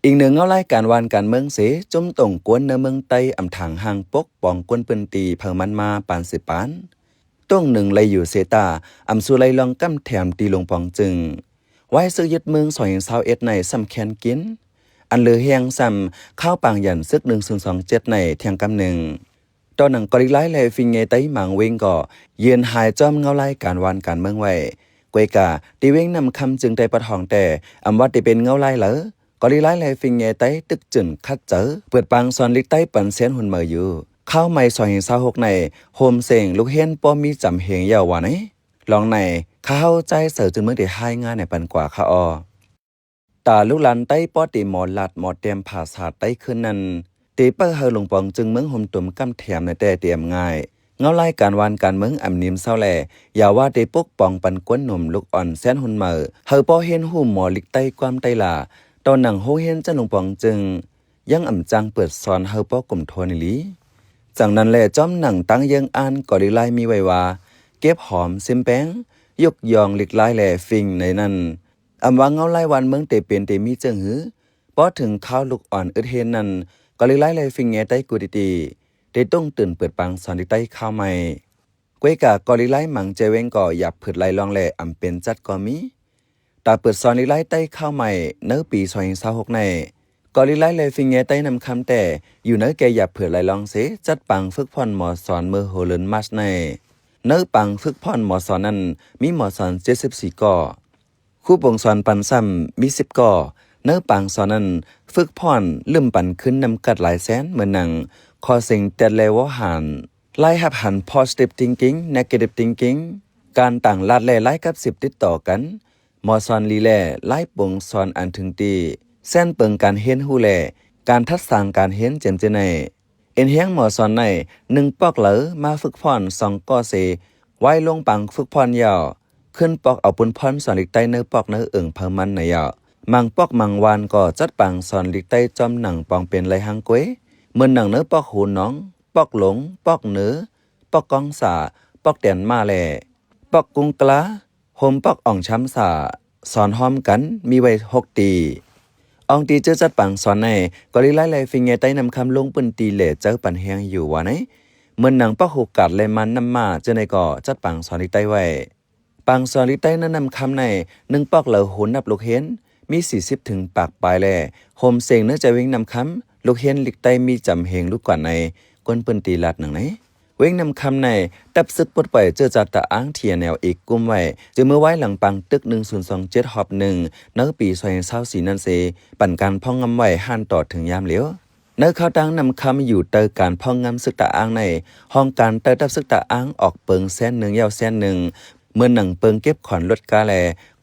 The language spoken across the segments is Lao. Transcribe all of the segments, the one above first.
ອີງເໜືອເງົາລາຍການວານການເມືອງເສ, ຈຸ້ມຕົງກວນເນີເມືອງໃຕ້ອຳຖາງຮ່າງປົກປ້ອງກວນພື້ນທີ່ເຜົ່າມັນມາປານສິບປານ. ຕົງໜຶ່ງໄລຢູ່ເສຕາ, ອຳສູ່ໄລລອງກຳແຖມຕີຫຼົງປອງຈຶ່ງ. ວາຍຊຶກຍຶດເມືອງສອງພັນຊາວເອັດໃນຊ້ຳແຄນກິນ. ອັນເຫຼືອແຮງຊ້ຳ, ຄາວປາງຢັນຊຶກໜຶ່ງສູນສອງເຈັດໃນແທງກຳໜຶ່ງ. ຕໍ່ໜັງເກົາຫຼີລາຍ ແລະ ຟິງແຍໄຕ ມາງເວງກໍເຍືອນຫາຍຈອມເງົາລາຍການວານການເມືອງໄວ້. ກວຍກາ ທີ່ເວງນ້ຳຄຳຈຶ່ງໄດ້ປະທ້ອງແຕ່ ອຳວ່າທີ່ເປັນເງົາລາຍເລີ ເກົາຫຼີລາຍ ແລະ ຟິງແຍໄຕ ຕຶກຈຶນຂັດໃຈ ເປີດປາງສອນລິກໄຕ ປັນແຊນຮຸນໃໝ່ຢູ່. ຄາວໃໝ່ສອງພັນຊາວຫົກໃນ ໂຮມເສັງ ລູກຮຽນບໍ່ມີຈຳເຮງເຍົາວ່າໃນ. ລອງໃນ ຂ້າເຮົາ ຈາຍເສີ ຈຶງເມືອງ ໄດ້ຮາຍງານໃຫ້ປັນກວ່າຄ່າອໍ. ຕາລູກຫຼານໄຕ້ ປໍເຕໝໍລາດໝໍແຕ້ມພາສາໄຕ້ຄືນນັ້ນ ເຕເປີໃຫ້ຫຼົງປອງຈຶ່ງເມືອງໂຮມຕຸມກຳແຖມໃນແຕ່ຕຽມງ່າຍ. ເງົາລາຍການວານການເມືອງອຳນິມເຊົາແລ ຢ່າວ່າເຕປົກປ້ອງປັນກວນໜຸ່ມລູກອ່ອນແສນຮຸນໃໝ່ ໃຫ້ປໍຮຽນຮູ້ໝໍລິກໄຕ້ຄວາມໄຕ້ລາ ຕໍ່ໜັງໂຮງຮຽນຈັນຫຼົງປອງຈຶ່ງ ຍັງອຳຈັ່ງເປີດສອນໃຫ້ປໍກຸ້ມໂທນອີ່ຫຼີ. ຈັ່ງນັ້ນແລ ຈອມໜັງຕັ້ງເຍີ້ງອ່ານເກົາຫຼີລາຍມີໄວ້ວ່າ ເກັບຫອມຊິມແປງ ຍົກຍ້ອງລິກລາຍ ແລ ຟິງໃນນັ້ນ ອຳວ່າເງົາລາຍວານເມືອງເຕເປັນເຕມີເຈີງຫື. ພໍເຖິງຄາວລູກອ່ອນອຶດຮຽນນັ້ນ ເກົາຫຼີລາຍ ແລ ຟິງແຍໄຕ ກູຕີຕີ ໄດ້ຕົງຕື່ນເປີດປາງສອນລິກໄຕຄາວໃໝ່. ກວຍກາເກົາຫຼີລາຍມັງແຈເວງກໍຢາບຜືດລາຍລອງ ແລ ອຳເປັນຈັດກໍມີ. ຕາເປີດສອນລິກລາຍໄຕ້ຄາວໃໝ່ໃນປີສອງພັນຊາວຫົກໃນ ເກົາຫຼີລາຍ ແລ ຟິງແຍໄຕ ນ້ຳຄຳແຕ່ ຢູ່ໃນແກ່ຢາບຜືດລາຍລອງເສ ຈັດປາງຝຶກຜ່ອນໝໍສອນເມື່ອຫົວເດືອນມາດໃນ. ໃນປາງຝຶກຜ່ອນໝໍສອນນັ້ນ ມີໝໍສອນເຈັດສິບສີ່ກໍ. ຄູປົງສອນປັນຊ້ຳມີສິບກໍ. ໃນປາງສອນນັ້ນ ຝຶກຜ່ອນລືມປັນຄືນນຳກັດຫຼາຍແສນ ເໝືອນໜັງ ຂໍ້ເສັງແຕັດ ແລ ວໍຫານ, ລາຍຮັບຫັນ positive thinking, negative thinking, ການຕັ້ງລັດ ແລ ລາຍກັບສິບຕິດຕໍ່ກັນ, ໝໍສອນລີ ແລ ລາຍປົງສອນອັນເຖິງຕີ, ແສນເປິງການຮຽນຮູ້ ແລ ການທັດສາງການຮຽນ ເຈມເຈໄນ. ເອັນແຮງໝໍສອນໃນ ໜຶ່ງ ປອກເລີມາຝຶກຜ່ອນສອງກໍເສ ວາຍລົງປາງຝຶກຜ່ອນຍາວ ຂຶ້ນປອກເອົາປຸນພອນສອນລິກໃຕ້ໃນປອກໃນເອີງເຜົ່າມັນໃນຍາວ. ມັງປອກມັງວານກໍຈັດປາງສອນລິກໃຕ້ຈອມໜັງປອງເປັນລາຍຮ່າງກວຍ ເໝືອນໜັງໃນປອກຫູໜອງ, ປອກຫຼົງ, ປອກເໜີ, ປອກກອງສາ, ປອກແຕນມ້າ ແລ ປອກກຸງກລາ. ໂຮມປອກອອງຊຳສາ ສອນຮ່ວມກັນມີໄວ້ຫົກຕີ. ອອງຕີເຈີຈັດປາງສອນໃນ ເກົາຫຼີລາຍ ແລ ຟິງແຍໄຕ ນ້ຳຄຳ ລົງພື້ນທີ່ແລເຈີປັນແຮງຢູ່ວ່າໃນ. ເໝືອນໜັງປອກຫູກາດ ແລ ມານນ້ຳມ້າ ເຈີໃນກໍຈັດປາງສອນລິກໃຕ້ໄວ້. ປາງສອນລິກໃຕ້ໃນນ້ຳຄຳໃນ ໜຶ່ງ ປອກເລີຫູນັບລູກຮຽນ ມີສີ່ສິບເຖິງປາກປາຍ ແລ ໂຮມເສັງໃນຈາເວງນ້ຳຄຳ ລູກຮຽນລິກໃຕ້ມີຈຳເຮງລຸກກວ່າໃນ ຄົນພື້ນທີ່ລາດໜັງໃນ. ເວງນ້ຳຄຳໃນ ຕັບຊຶກປົດປ່ອຍເຈີຈາຕະອ້າງ ທີເອັນແອລ ອີກກຸ່ມໄວ້ ຈາກເມື່ອວາຍຫຼັງປາງຕຶກໜຶ່ງສູນສອງເຈັດຮອບໜຶ່ງ ໃນປີສອງພັນຊາວສີ່ນັ້ນເສ ປັນການພອງງຳໄວ້ຫັ້ນຕໍ່ເຖິງຍາມຫຼຽວ. ໃນຄາວຕັ້ງນ້ຳຄຳຢູ່ໃຕ້ການພອງງຳຊຶກຕະອ້າງໃນ ຫ້ອງການໃຕ້ທັບຊຶກຕະອ້າງອອກເປິງແສນໜຶ່ງ ຍາວແສນໜຶ່ງ ເໝືອນໜັງເປິງເກັບຂວັນລົດກາ ແລ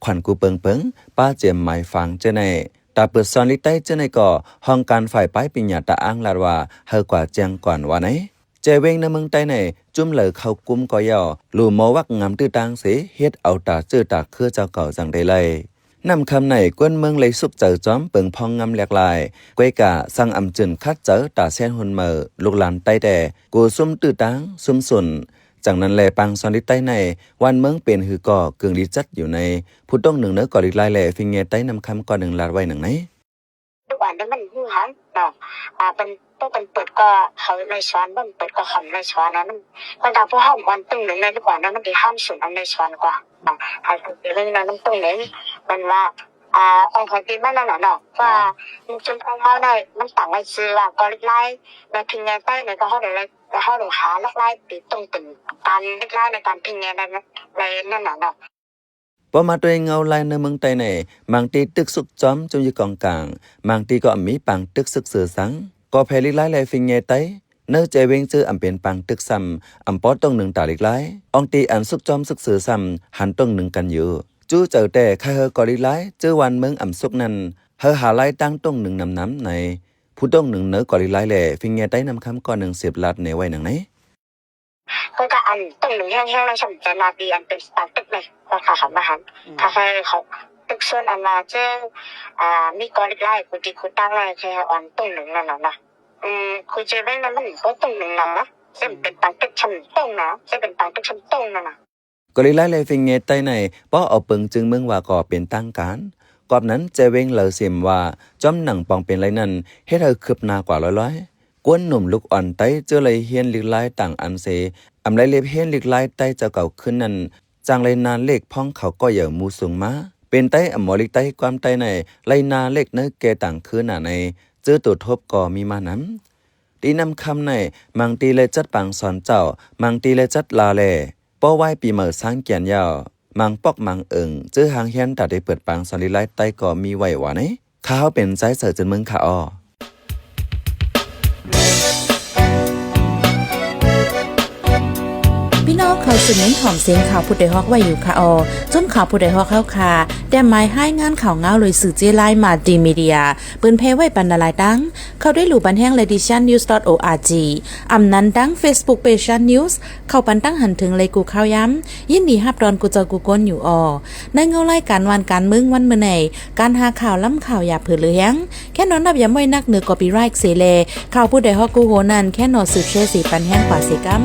ຂວັນກູເປິງເປິງ ປາເຈມໝາຍຝາງເຈີໃນ. ຕາເປີດສອນລິກໃຕ້ເຈີໃນກໍ ຫ້ອງການຝ່າຍປາຍປິນຍາຕະອ້າງລາດວ່າ ໃຫ້ກວ່າແຈ້ງກ່ອນວ່າໃນ. ແຈເວງໃນເມືອງໃຕ້ໃນ ຈຸ້ມເລີເຂົ້າກຸ່ມກໍເຍົາ ຫຼູ່ມໍວັກງາມຕື້ຕ່າງເສ ເຮັດເອົາຕາເຈີຕາເຄືອເຈົ້າເກົ່າຈັ່ງໄດ້ໄລ່. ນ້ຳຄຳໃນ ກວນເມືອງໄລ່ສຸກເຈີຈອມເປິງພອງງຳແຫຼກຫຼາຍ ກວຍກາ ສັງອຳຈຶນຂັດເຈີຕາແຊນຮຸນເມີ ລູກຫຼານໃຕ້ແຕ່ ໂກຊຸມຕື້ຕ່າງ ຊຸມຊຸນ. ຈັ່ງນັ້ນແລ ປາງສອນລິກໃຕ້ໃນ ວານເມືອງເປັນຫືກໍ ເກິ່ງລີຈັດຢູ່ໃນ ຜູ້ຕົງໜຶ່ງໃນເກົາຫຼີລາຍ ແລ ຟິງແຍໄຕ ນ້ຳຄຳ ກໍໜຶ່ງລາດໄວ້ໜັງໃນ. ທຸກອັນນີ້ມັນຮູ້ຫຍັງເນາະ ອ່າ ເປັນ ບໍ່ເປັນເປີດກໍເຂົາໄລ່ສອນ ບໍ່ເປັນເປີດກໍເຂົາໄລ່ສອນນະ ມັນ ມັນກໍບໍ່ຮ້ອມອ່ອນຕຶງໜຶ່ງໃນທຸກອັນນະ ມັນຊິຫ້າມສູນອັນໄລ່ສອນກວ່າເນາະ ໃຫ້ເຂົາໄປເບິ່ງນະ ມັນຕົງໃດ ແມ່ນວ່າ ອ່າ ຂອງຂ້ອຍທີ່ມານັ້ນນະເນາະ ວ່າຊຸມຊົນຂອງເຮົາໄດ້ ມັນຕັ້ງໄວ້ຊື່ວ່າກໍລິກລາຍ ແລະ ພິງແຍໄຕ້ ແລ້ວກໍເຮົາໄດ້ ເຮົາໄດ້ຫາລັກລາຍໄປຕົງເປັນການລິກລາຍ ແລະ ການພິງແຍໃນ ໃນນັ້ນນະເນາະ. ພໍມາດ້ວຍເງົາລາຍໃນເມືອງໃຕ້ໃນ ບາງທີ່ຕຶກຊຸກຈອມຈຸ້ມຢູ່ກອງກາງ, ບາງທີ່ກໍອຳມີປາງຕຶກຊຶກເສືອສັງ, ກໍແຜ່ລິກລາຍ ແລ ຟິງແຍໄຕ ໃນໃຈວຽງຈື່ອຳເປັນປາງຕຶກຊ້ຳ ອຳປໍຕົງໜຶ່ງຕາລິກລາຍ, ອອງຕີອັນຊຸກຈອມຊຶກເສືອຊ້ຳ ຫັນຕົງໜຶ່ງກັນຢູ່. ຈູ້ເຈີແຕ່ໄຄເຮີກໍລິກລາຍ ຈື່ວານເມືອງອຳສຸກນັ້ນ ເຮີຫາລາຍຕ່າງຕົງໜຶ່ງນຳນຳໃນ ຜູ້ຕົງໜຶ່ງເນີກໍລິກລາຍ ແລ ຟິງແຍໄຕ ນ້ຳຄຳ ກໍໜຶ່ງເສບລາດແນໄວ້ໜັງໃນ. ເພິ່ນກໍອັນຕົງໜຶ່ງແຮງໆ ແລ້ວຊ່ຳແຕ່ນາຕີອັນເປັນປາງຕຶກເລີຍ ວ່າຂ້າເຂົ້າມາຫັ້ນ ອືມ ຖ້າໃຫ້ເຂົາຕຶກສ່ວນອັນວ່າເຈົ້າ ອ່າ ມີກໍລິກລາຍ ກູຕີກູຕັ້ງໄວ້ ໃຫ້ເຮົາອັນຕົງໜຶ່ງນັ້ນນະ ອືມ ຄູເຈເວັງນັ້ນມັນບໍ່ຕົງໜຶ່ງນຳນະ ເຊິ່ງເປັນປາງຕຶກຊ່ຳຕົງນະ ເຊິ່ງເປັນປາງຕຶກຊ່ຳຕົງນັ້ນນະ. ກໍລິກລາຍ ແລ ຟິງແຍໄຕໃນ ປໍເອົາເປິງຈຶງເມືອງວ່າກໍເປັນທາງການ ກອບນັ້ນ ເຈ້ເວັງ ເລົ່າເສີມວ່າ ຈອມໜັງປອງເປັນໄລນັ້ນ ເຮັດໃຫ້ຄືບໜ້າກວ່າລ້ອຍໆ. ກວນໜຸ່ມລູກອ່ອນໃຕ້ ເຈີໄດ້ຮຽນລິກລາຍຕ່າງອັນເສ ອຳໄດ້ເລັບຮຽນລິກລາຍໃຕ້ເຈົ້າເກົ່າຄືນນັ້ນ ຈັ່ງໄດ້ນາເລກພ້ອງເຂົາກໍເຫຍີວໝູ່ສູງມາ. ເປັນໄຕອຳໝໍລິກໄຕຄວາມໃຕ້ໃນ ໄດ້ນາເລກເນີແກ່ຕ່າງຄືນໜາໃນ ເຈີໂຕທົບກໍມີມານຳ. ທີ່ນ້ຳຄຳໃນ ມັງຕີໄດ້ຈັດປາງສອນເຈົ້າ, ມັງຕີໄດ້ຈັດລາແລ. ພໍໄຫວ້ປີໃໝ່ຊ້າງກຽນຍາວ, ມັງປອກມັງເອີງ ເຈີຮາງຮຽນຕາໄດ້ເປີດປາງສອນລິກລາຍໃຕ້ກໍມີໄວ້ວ່າໃນ. ຂ້າເຮົາເປັນຊາຍເສືອຈືນເມືອງຂະອໍ. ພີ່ນ້ອງເຂົ້າສູ່ເມັນຫອມສຽງຂ່າວຜູ້ດອຍຮອກໄວ້ຢູ່ຂະອໍ. ຈຸ້ມຂ່າວຜູ້ດອຍຮອກເຮົາຄະ ແຕ້ມໝາຍຮາຍງານຂ່າວງາວໂດຍສື່ເຈ້ລາຍ Multimedia ເປີນແຜ່ໄວ້ປັນຫຼາຍໆຕັ້ງ. ເຂົ້າໄດ້ຫຼູ່ບັນແຮງໄລດິ Shan News dot org ອຳນັ້ນດັ່ງ Facebook Page Shan News ເຂົ້າປັນຕັ້ງຫັນເຖິງໄລກູ່ຂ່າວຍາມ. ຍິນດີຮັບດອນກູ່ເຈົ້າກູ່ຄົນຢູ່ອໍ. ໃນເງົາລາຍການບ້ານການເມືອງວັນມື້ໃນ ການຫາຂ່າວລ້ຳຂ່າວຢ່າເຜີເຫຼືອແຮງ ແຄ່ນອນນັບຢາມໄວ້ນັກເໜືອ copyright ເສແລ. ຂ່າວຜູ້ດອຍຮອກກູ່ໂຮນັ້ນ ແຄ່ນອນສືບແຊເສປັນແຮງກວ່າເສກຳ.